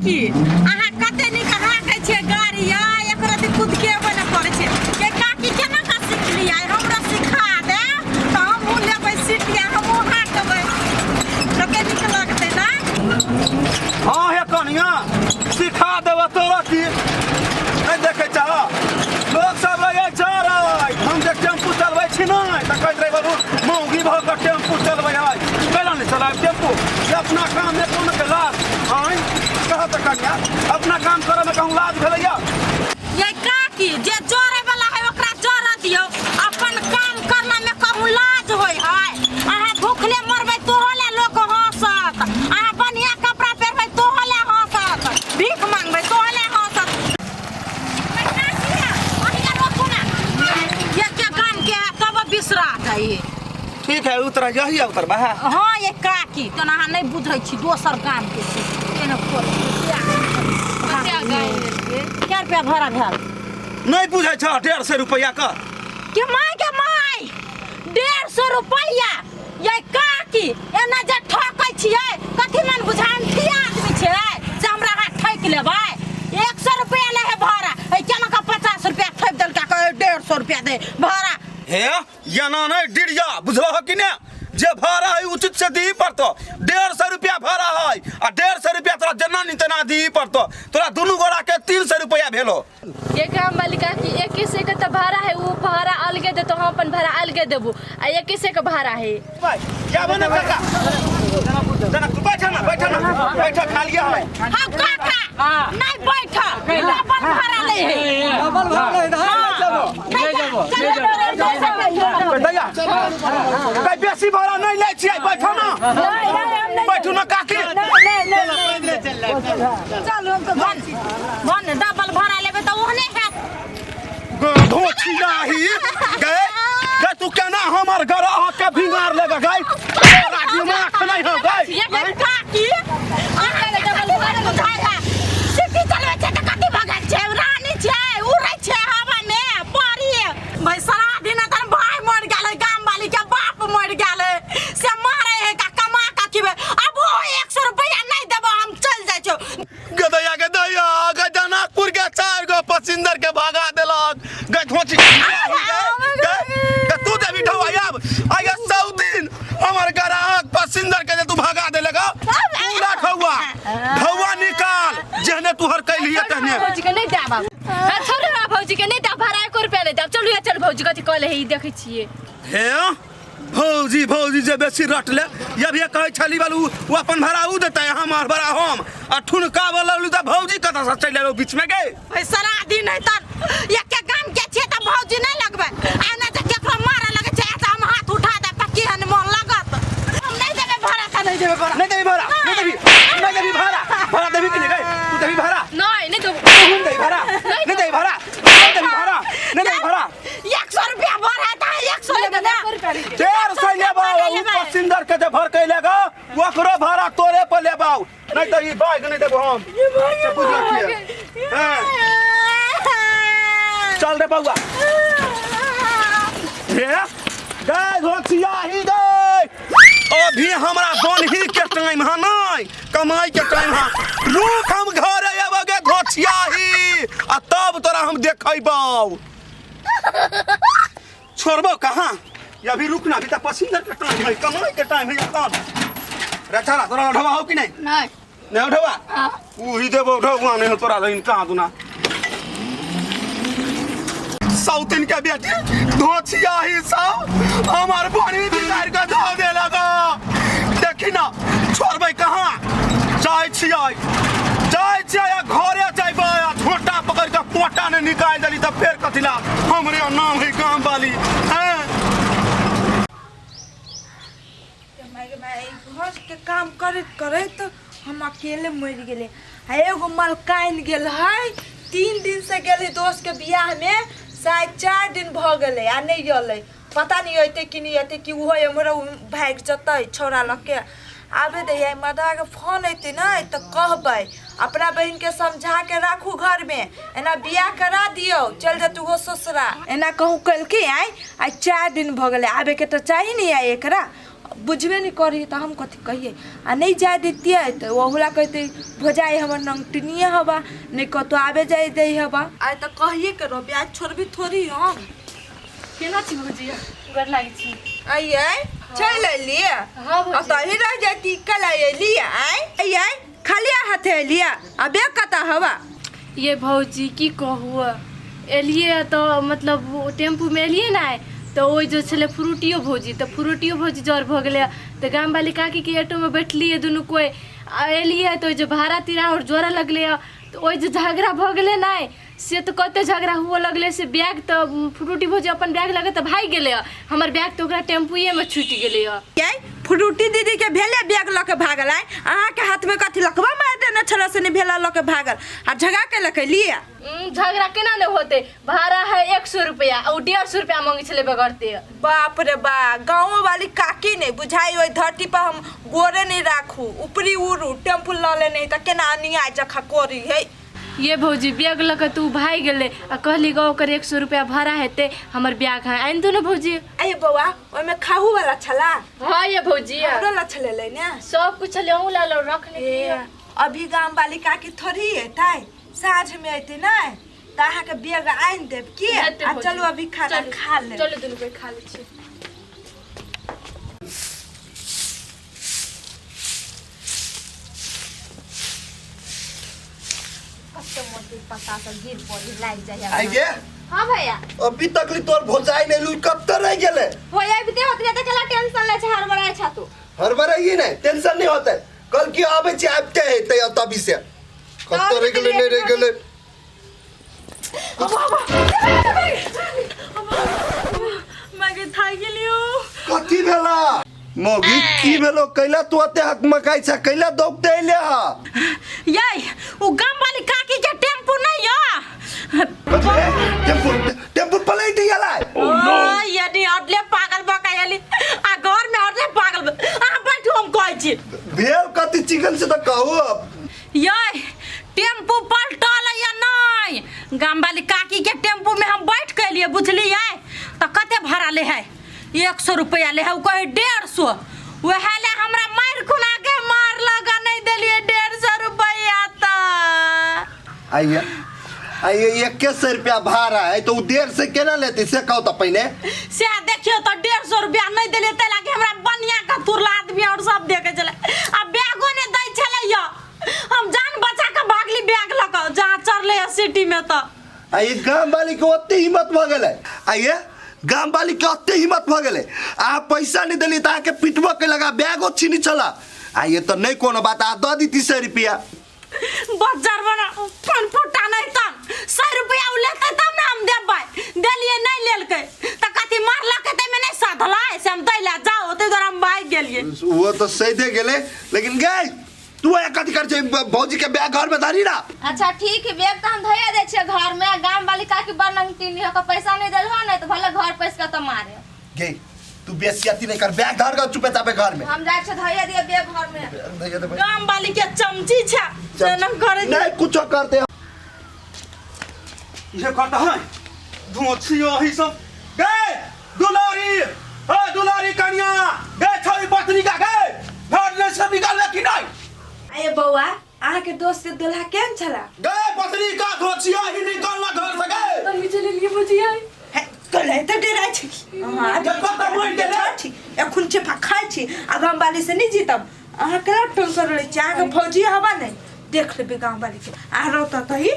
काकी, अहाँ कते नीक हाँकै छियै गाड़ी यै, एकरा तऽ कुदकेबो नहि करै छै। ये काकी, केना कऽ सिखलियै? हमरो सिखा दे तऽ हमहूँ लेबै सीटिया, हमहूँ हाँकबै, कते नीक लगतै ने। हाँ हे कनिया, सिखा देबऽ तोरा। की नहि देखै छह, लोक सब रहै चढ़ै, हम जे टेम्पू चलबै छी नहि तऽ कहैत रहै बाबू मौगी भऽ कऽ टेम्पू चलबै है, कैला नहि चलायब टेम्पू? से अपना काममे कोनो के लाज आँय? कह तऽ कनिया, अपना काम करऽमे कहूँ लाज भेलैया? ये काकी, जे जरे वाला है ओकरा जरऽ दियौ, अपन काम करना में कहूँ लाज होय है? अहाँ भूखले मरबै तोहो ले लोक हंसत, अहाँ बढ़िया कपड़ा पहिरबै तोहो ले हंसत, भीख मांगबै तोहो ले हंसत। ये के काम के है तब बिसरा जाइए। ठीक है, उतर, यही उतर बा। हाँ ये काकी, तेना अहाँ नहि बुझै छी, दोसर काम के छी। एना खोल। क्या रुपया भाड़ा भेल? नहीं बुझै छ, 150 रुपया का। के माय के my, 150 रुपया? ये काकी, एना जे ठकै छियै, कथी मन बुझान की आदमी छै से हमरा अहाँ ठकि लेबै? 100 रुपया ले है भाड़ा, ए केना का 50 रुपया थोपि देलका, कहै 150 रुपया दे भाड़ा। हे एना नहीं डिरिया, बुझलह कि ने? जे भाड़ा है उचित से दी पड़तो। 150 रुपया भाड़ा है आ 150 रुपया तोरा जेना नहीं तेना दी पड़तो। तोरा दुनू गोरा के 300 रुपया भेलो। ये काम वाली काकी, 2100 के तऽ भाड़ा है, ओ भाड़ा अलगे देतो, हम अपन भाड़ा अलगे देबो, आ 2100 के भाड़ा है। भाई जाबो ना काका, जनकपुर। बैठा ना, बैठा ना, बैठा, खा लिया है। हम काका नहीं बैठ, डबल भाड़ा ले है। डबल भाड़ा ले है, ले जाबो, ले जाबो, ले जाबो। दैया कहीं बेसी भाड़ा नहीं लै छियै। बैठो ना, बैठू ना काकी। मन डबल भाड़ा लेबै तऽ ओहने हैत। धोछियाही गए गए, तू केना हमर ग्रह के भिंगार लेगा गए? तोरा दिमाग नहीं हो गए? ये काकी, अहाँ के डबल भाड़ा बुझाइ है? सिटी चलबै छै तऽ कथी भऽ गेल छै? रानी छै, उड़ै छै हवा मे परी। भाई सरा दिन तन भाई मर गेलै, गाम वाली के बाप मर गेलै, से मारे है का कमा का खिबै। अब ओ 100 रुपया नहीं देबो, हम चल जाइ छौ। गदैया गदैया गै, जनकपुर के चार गो पसिंदर के भगा देलक गै। धोची गै गै, तू देवी ढौआ आब आया 100 दिन हमर ग्राहक पसिंदर के जे तू भगा देलक। पूरा ढौआ ढौआ निकाल, जेहने तू हर कैलिए तेहने। भौजी के नहीं देब आब। हाँ, छोड़ू ना, भौजी के नहीं देब भाड़ा, 1 रुपया नहीं देब। चलू या चल भौजी, कथी कहले है ई देखै छियै। हे भौजी, भौजी जे बेसी रटले, ये भी कहै छली बालू ओ अपन भाड़ा उ देतै, हमर भाड़ा हम, आ ठुनका वाला तऽ भौजी कतऽ से चलि एलौ बीच में गे? सारा दिन है तर एके गाम के छियै तऽ भौजी नहीं लगबै, आ नहि तऽ केकरो मारऽ लगै छै तऽ हम हाथ उठा देब तऽ केहन मोन लगत? हम नहीं देबै भाड़ा तऽ नहीं देबै भाड़ा। नहीं देबी भाड़ा? नहीं देबी, नहीं देबी भाड़ा? भाड़ा देबी कि नहीं गई? तू देबी भाड़ा? नहीं, नहीं देबो। तू देबी भाड़ा? नहीं देबी भाड़ा? नहीं देबी भाड़ा? नहीं देबी भाड़ा? 100 रुपया भाड़ा तऽ 100 लेबै ना। 150 लेबौ, उ पसिंदर के जे भर के लेगा ओकरो भाड़ा तोरे पर लेबौ, नहीं तऽ ई बाइक नहीं देबो हम, से बुझ रखिए। हाँ, चल रे बउआ। हे गए धोतिया ही गए, अभी हमरा बनही के टाइम है नहीं, कमाई के टाइम है। रुक, हम घर अयब गे धोतिया ही, आ तब तोरा हम देखैबौ। छोड़बो कहाँ ये? अभी रुक ना, अभी तक पसिंदर के टाइम है, कमाई के टाइम है। तब रे छाड़ा, तोरा ढवा हो कि नहीं? नहीं। नहीं ढवा? उही देबो ढवा, नहीं हो तोरा लेकिन कहाँ दुना सौतिन के बेटी धोछिया ही सब हमार बड़ी बिगाड़ के धो दे लगा। देखी ना, छोड़बै कहाँ? जाइ छियै, जाइ छियै आ घरे जइबै आ झोटा पकड़ के पोटा ने निकालि देली तऽ फेर कथिला हमरे नाम है गाम वाली हैं। माय गे माय, घर के काम करैत करैत हम अकेले मरि गेलै। आ एगो मलकाइन गेल है, 3 दिन से गेल है दोस्त के बियाह में, शायद 4 दिन भऽ गेलै आ नहि अयलै। पता नहि अयतै कि नहि अयतै, कि ओहो एम्हरो भागि जेतै छौड़ा लऽ के। आबे दै मर्दाके फोन अयतै ने तऽ कहबै, अपना बहिनके समझा के राखू घरमे, एना बियाह करा दियौ, चलि जेतै ओहो ससुरा। एना कहूँ कलकै। आइ आइ 4 दिन भऽ गेलै, आबैके तऽ चाही ने आइ एकरा। बुझबे नहि करी तऽ हम कथी कहियै आ नहि जाय दैतियै तऽ ओहुला कहितै भौजाइ हमर नङ्गटनिए हबा नहि कतहु आबे जाय दै हबा। आइ तऽ कहिए के रहबै, आइ छोड़बी थोड़ी हम। केना छी भौजी? गोर लागै छी। अइयै चलि अयलियै? हाँ भौजी। ओतऽ ही रहि जैती, कल अयलियै आइ। अइयै खालिया हाथे अयलियै आ बैग कतऽ हवा? ये भौजी की कहू, एलियै तऽ मतलब टेम्पूमे एलियै ने तऽ ओहि जे छलै फ्रूटियो भौजी, तऽ फ्रूटियो भौजी जर भऽ गेलै तऽ गामवाली काकीके ऑटोमे बैठलियै दुनू कोइ आ एलियै तऽ ओहि जे भाड़ा तिड़ा आओर जोड़ऽ लगलै तऽ ओहि जे झगड़ा भऽ गेलै ने, से तऽ कते झगड़ा हुअ लगलै से बैग तऽ फ्रूटी भौजी अपन बैग लऽ कऽ तऽ भागि गेलै, हमर बैग तऽ ओकरा टेम्पुएमे छुटि गेलै। यै फ्रूटी दीदी के भेले बैग लऽ के भागल, आइ अहाँके हाथमे कथी लकवा मारि देने छलै से नहि भेला लऽ के भागल आ झगड़ा केलक लिए? झगड़ा केना नहि होतै, भाड़ा है 100 रुपया आ ओ 150 रुपया मांगै छलै बगरते। बाप रे बा, गाँव वाली काकी नहि बुझाइ ओहि धरती पर हम गोरे नहि राखू, ऊपरी उड़ू टेम्पू लऽ लेने तऽ केना अन्याय जखा करी है। ये भौजी बैग लऽ कऽ तू भागि गेलै आ कहली गो ओकर 100 रुपया भाड़ा हेतै, हमर बैग है आनि दू ने भौजी। अरे बौआ, ओहिमे खाहू वाला छला? हाँ ये भौजी। हमरो ला छलै ने? सब कुछ छलै, अहूँ ला लो रखने। ए अभी गाम वाली काकी थोड़ी एतै, साँझ में एतै ने तऽ अहाँके बैग आनि देब की। हेतै आ भौजी। चलू अभी खाना चलू, खा लेब। चलू दुनू कोइ खा लै छी। कते मोटी पत्ता सब गिर पड़ी लागि जाइ। आई गे। हाँ भैया। अभी तक ली तोर भौजाई नहीं लू, कब तक रह गेले? हो आबिते होते तऽ केला टेंशन लै छै, हड़बड़ाइ छ तू? हड़बड़ाइए नहीं, टेंशन नहीं होता है। कल की आबे छी आबते है ते तभी से कब तक रह गेले नहीं रह गेले। मगे थाकि गेलियो। कथी भेला मौगी? की भेलो? कैला तू अते हक मकाई छ, कैला दौगते अइले हा? यै उ गाम वाली काकी के टेम्पू नहीं यो। कथी रे? टेम्पू टेम्पू पलट गेलै? ओ यदि अडले पागल बकायली आ घर में अडले पागल। अहाँ बैठू, हम कहै छी। भेल कथी चिकन से तऽ कहू अब। यै टेम्पू पलटल या नहीं? गाम वाली काकी के टेम्पू में हम बैठ के लिए बुझलियै तऽ कते भाड़ा ले है? 100 रुपया ले है, उ कहे 150। वएह ले हमरा मारि खुना के मार लगा, नहीं देलियै 150 रुपया तऽ। आइए आइए, 2100 रुपया भाड़ा है तो उ 150 केना लेते से कहू तऽ पहिने। से देखियौ तऽ 150 रुपया नहीं देलियै ताहि लागी हमरा बनिया के तुरला आदमी और सब देखै छलै आ बैगो नहि दै छलै यऽ। हम जान बचा के भागली बैग लऽ कऽ जहाँ चढ़ले है सिटी में तऽ। आ ई गाम वाली के ओते हिम्मत भऽ गेलै? आइए गाम वाली के ओते हिम्मत भऽ गेलै? अहाँ पैसा नहीं देली तऽ अहाँके पिटबो के लगा, बैगो छीनी छला। आइए तऽ नहीं कोनो बात, अहाँ दऽ दी 300 रुपया। बज्जर बना फोन फुटा नहीं तन 100 रुपया उ लेतै तब ने हम देबै। देलियै नहीं लेलकै तऽ कथी मारलकै ताहिमे नहीं साधलै से हम दै लए जाओ, ताहि दुआरे हम भागि गेलियै। वो तो सही दे गेलै, लेकिन गए तू एक कथी कर छै? भौजी के बैग घर में धरी ना। अच्छा ठीक है, बैग तऽ हम धैया दै छियै घर में। गाम वाली काकी बड़ नंगटीनी हो, पैसा नहीं देलहो ने तऽ भले घर पैस के तऽ मारे। गे तू बेसी अथी नहीं कर, बैग धर के चुपे चापे घर में। हम जाइ छियै धैया दियै बैग घर में। धैया देबै। गाम वाली के चमची छै से न करै। नहीं कुछो करते। ये करता है धोछियो ही सब गए दुलारी, ए दुलारी कनिया गए छवि पत्नी का गए घर में से निकाल कि नहीं? अरे बौआ, अहाँके दोस्त के दुल्हा केहन छला? गए पत्नी का धोछिया ही निकालना घर से गए। तऽ चलि एलियै भौजी। हे, कले तऽ डराइ छै की? अहाँ जब तक मरि गेलै। छी एखन चेपा खाइ छी आ गाम वाली से नहीं जीतब। अहाँ केना टेंशन लै छी? अहाँके फौजी हवा नहीं देख लेबै गाम वाली के आ रहता तही।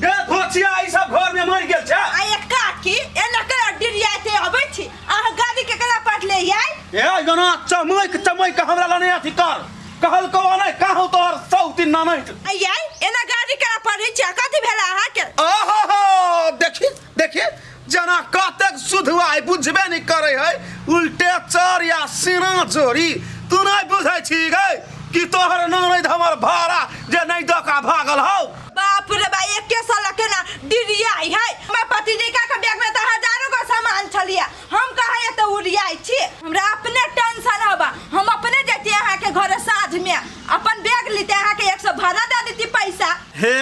गे धोछिया ई सब घर में मरि गेल छै। आ ये काकी एना केना डिरियाते अबै छी? अहाँ गाड़ी के केना पटले याय? ए जना चमैक चमैक के हमरा लने अथी कर कहल को नहीं कहूं तोहर सौ तीन नानैत। आ याय एना गाड़ी केना पढ़ै छी? कथी भेला अहाँके? ओहो देखी देखी जना कतेक सुधुआ है बुझबे नहीं करे है, उल्टे चर या सीना जोड़ी। तू नहीं बुझै छी गे कि तोहर ननैद हमर भाड़ा जे नहीं दका भागल हौ। बाप रे बा, एके साल केना डिरियाई है। हमर पति जी का बैग में तऽ हजारों गो सामान छलिया, हम कहे तऽ उड़ियाई छी। हमरा अपने टेंशन हबा, हम अपने जैती अहाँके घरे साँझ में अपन बैग लेते, अहाँके 100 भाड़ा दे देती पैसा। हे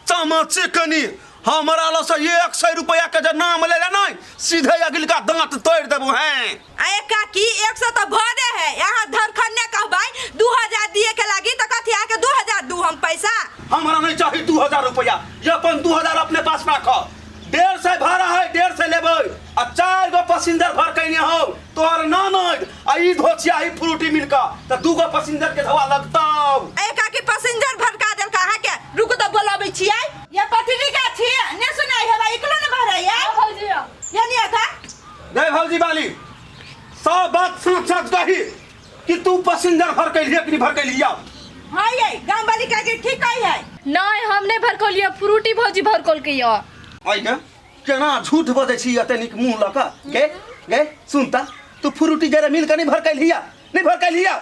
चमचे कनी हमरा लग से 100 रुपया के जे नाम ले ले नहीं सीधे अगिलका दांत तोड़ देबो हैं। आए काकी 100 तऽ भरे है, अहाँ धरखन ने कहबै 2000 दिए के लागी तऽ कथी अहाँके 2000 दू हम पैसा। हमरा नहीं चाही 2000 रुपया, ये अपन 2000 अपने पास राख। 150 भाड़ा है, 150 लेबै आ 4 गो पैसेंजर भर कइने हो तोहर ननद आ ई धोचिया ही फ्रूटी मिलका त 2 गो पैसेंजर के धवा लगतौ। ए काकी पैसेंजर भड़का देलका अहाँके, रुकू तऽ बोलाबै छियै। ये पत्रिका छी ने सुनाई हेबा एकलो ने भरैया भौजी ये नहीं आता। गए भौजी बाली सब बात सच सच कही कि तू पैसेंजर भर कैलिए कि नहीं भर कैलिया? हाँ ये गांव वाली काकी ठीक कही है। नहीं हम नहीं भरकलिए, फ्रूटी भौजी भरकल के यो। आई गे केना झूठ बजै छी एते नीक मुंह लऽ कऽ। गे गे सुनता तू फ्रूटी जरा मिल के नहीं भर कैलिया, नहीं भर कैलिया?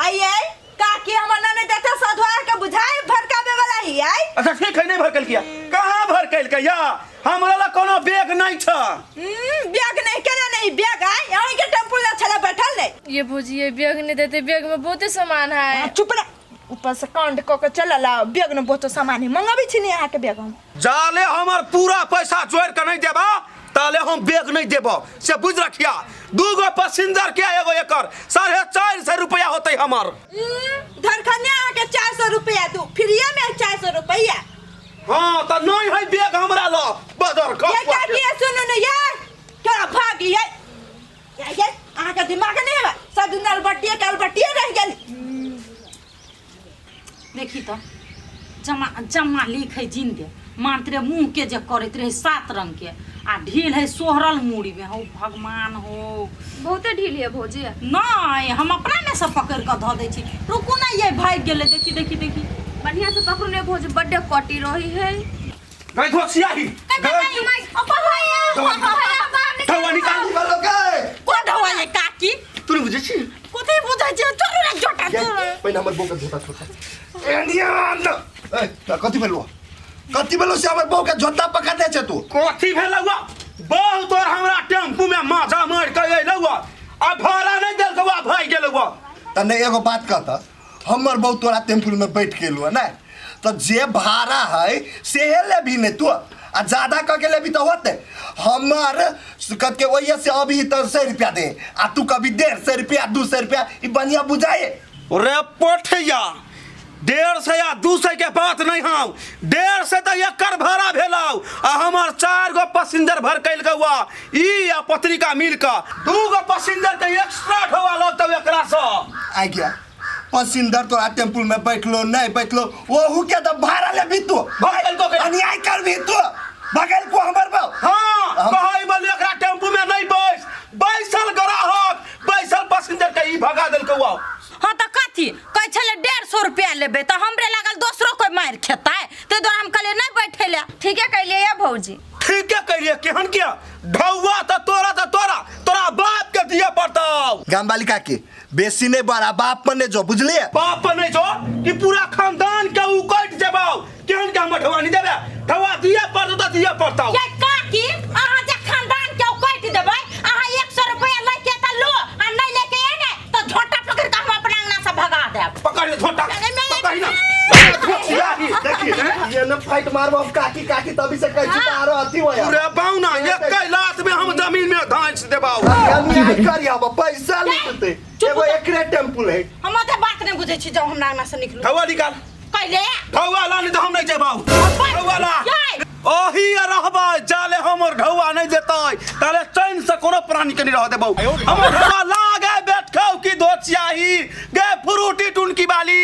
आई आई काकी हमर ननद एते सधुआ के बुझाए भड़कावे वाला ही आई। अच्छा ठीक है, नहीं भर कैलिया। कहाँ भर कैलिया? हमरा ला कोनो बैग नहीं छ। बैग नहीं केना नहीं बैग आई अहीं के टेम्पू ला छला बैठल नहीं। ये भौजी ये बैग नहीं देते, बैग में बहुते सामान है। चुप रह, ऊपर से कांड क के चलल आ बैग में बहुते सामान है, मंगाबै छी ने अहाँ के बैग हम। जाले हमर पूरा पैसा जोड़ के नहीं देबा ताले हम बैग नहीं देबो से बुझ रखिया। 2 गो पैसेंजर के एगो एकर 450 रुपया होते हमर। धरखने अहाँ के 400 रुपया दू, फ्रीए में 400 रुपया। हाँ त नहीं है बैग हमरा ल बदर ये क्या किया सुनू ने ये केना भागी है ये ये अहाँ के दिमाग नहीं है, सब दिन अलबटिए के अलबटिए रह गेल। देखी तो जमा जमा लिख है जिंदे मात्र मुंह के जे करैत रहे 7 रंग के आ ढील है सोहरल मूड़ी में। हो भगवान हो बहुते ढील है भौजी। नहीं हम अपना में से पकड़ के धऽ दै छी। रुकू ना ये भागि गेलै। देखी देखी देखी बढ़िया से पकड़ू ने भौजी, बड्डे कटी रही है। गई धोसियाही ढौआ निकाल। कोन ढौआ ये काकी? तू नहीं बुझै छी? कथी बुझै छी? चलू रे जोटा पहिने हमर बहू के झोटा छोटा एंडियन। ए कथी भेलौ? कथी भेलौ से हमर बहू के झोटा पकड़ दे छे तू? कथी भेलौ? बहु तोर हमरा टेम्पू में माजा मार के अइलौ आ भाड़ा नहीं देलकौ आ भागि गेलौ। त नहीं एगो बात कहता, हमर बहू तोरा टेम्पू में बैठ के एलौ ने तो जे भाड़ा है सेहे लेबी ने तू, आ ज्यादा कह के लेबी तो होते हमर कत के वही से अभी तो 100 रुपया दे आ तू कभी 150 रुपया 200 रुपया ई बढ़िया बुझाए। रे पठिया 150 या 200 के बात नहीं हम, 150 तो एकर भाड़ा भेलौ आ हमर 4 गो पैसेंजर भर कैल गौआ ई आ पत्रिका मिल के 2 गो पैसेंजर के एक्स्ट्रा ढोआ लगतौ एकरा से। आ गया पसिंदर तोरा टेम्पू में बैठलो नहीं बैठलो ओहू के तो भाड़ा लेबी तू, भगल को अन्याय करबी तू, भगल को हमर बहू। हाँ कहै बोलियो एकरा टेम्पू में नहीं बैस, बैसल ग्राहक बैसल पैसेंजर के ई भगा देलकौ। हाँ तो कथी कहै छलै 150 रुपया लेबै तऽ हमरे लागल दोसरो कोइ मारि खेतै, ताहि दुआरे हम कहलियै नहीं बैठे ले। ठीके कहलियै या भौजी? ठीके कहलियै। केहन किया ढौआ तऽ तोरा तऽ तोरा तोरा बाप के दिए पड़तौ। गाम वाली काकी बेसी नहीं बड़ा बाप पर नहीं जो बुझलिए? बाप पर नहीं जो कि पूरा खानदान के उकट जेबौ। केहन के हम ढौआ नहीं देबै, ढौआ दिए पड़तौ तऽ दिए पड़तौ। ये काकी अहाँ जे खानदान के उकट देबै, अहाँ 100 रुपया लैके तऽ लो आ नहीं लेके ए ने तऽ झोटा पकड़ के हम अपना अंगना से भगा देब। पकड़ ले झोटा, पकड़ ना। देखिए ये न फाइट मारबो हम काकी काकी तभी से कहै छी त आरो अथी होया। पूरे बाउना एक लात में हम जमीन में धांस देबौ। अन्याय करिया अब पैसा लूटते एगो एकरे टेम्पू है। हम ओते बात नहीं बुझै छी, जाउ हमरा अंगना से निकलू। ढौआ निकाल पहिले ढौआ ला नहीं तो हम नहीं जेबौ। ढौआ ला ओही रहबै जाले हमर ढौआ नहीं देतै ताले चैन से कोनो प्राणी के नहीं रह देबौ। हमर ढौआ लागे बैठखौ की धोचियाही गे फ्रूटी टुनकी वाली।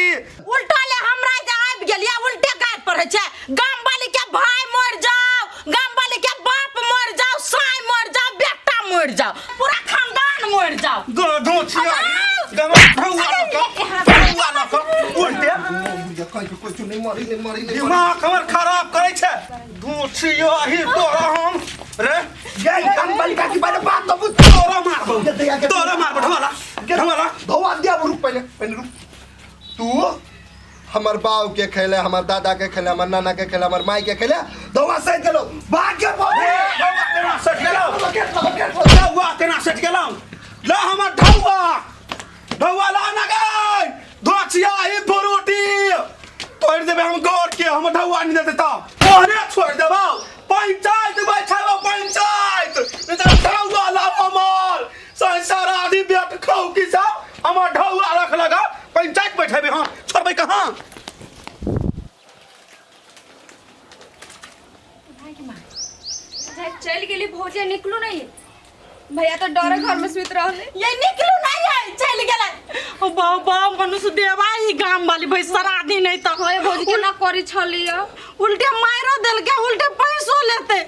उल्टा ले हमरा जे आबि गेलियै उल्टे गारि पढ़ै छै। गाम वाली के भाई मर जाओ, गाम वाली के बाप मर जाओ, साई मर जाओ, बेटा मर जाओ, पूरा खानदान मर जाओ। गो धोचियाही गम ढौआ लक ढौआ लक उल्टे नहीं मरी नहीं मरी नहीं दिमाग हमर खराब करै छै। धोचियाही तोरा हम रे गई गाम वाली काकी बारे बात तो बुझ। तोरा मारबौ, तोरा मारबौ। ढौआ ला ढौआ ला धोआ दिया रुक पहले पहले रुक। तू हमर बाऊ के खेले, हमर दादा के खेले, हमर नाना के खेले, हमर माई के खेले, धोआ सैत गेलो भाग्य ढौआ केना सट गेलौ, ढौआ केना सट गेलौ। ला हमर ढौआ ढौआ ला ना गई धोचियाही फ्रूटी तोड़ देबे हम गौर के। हम ढौआ नहीं देते त ओहने छोड़ देबौ। पंचायत बैठाबो पंचायत नहीं त ढौआ ला हमर संसार आदि बेट खाऊ की सब हमर चलि गेली भौजी निकलू नहीं भैया तो डरे घर में सुत रहले। ये निकलू नहीं है, चल गेलै। ओ बाबा मनुष्य देवा ई गाम वाली भाई सराधी नहीं तो होए भौजी केना करी छलियै। उल्टे मारो देलके, उल्टे पैसो लेते।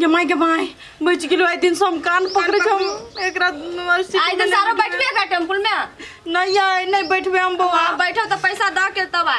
गे माय गे माय, बच गेलो। आइ दिन से हम कान पकड़े छम एकरा। आइ दिन सारो बैठबे का टेम्पुल में? नहीं आइ नहीं बैठबे हम बौआ। बैठो तो पैसा द के तब आए।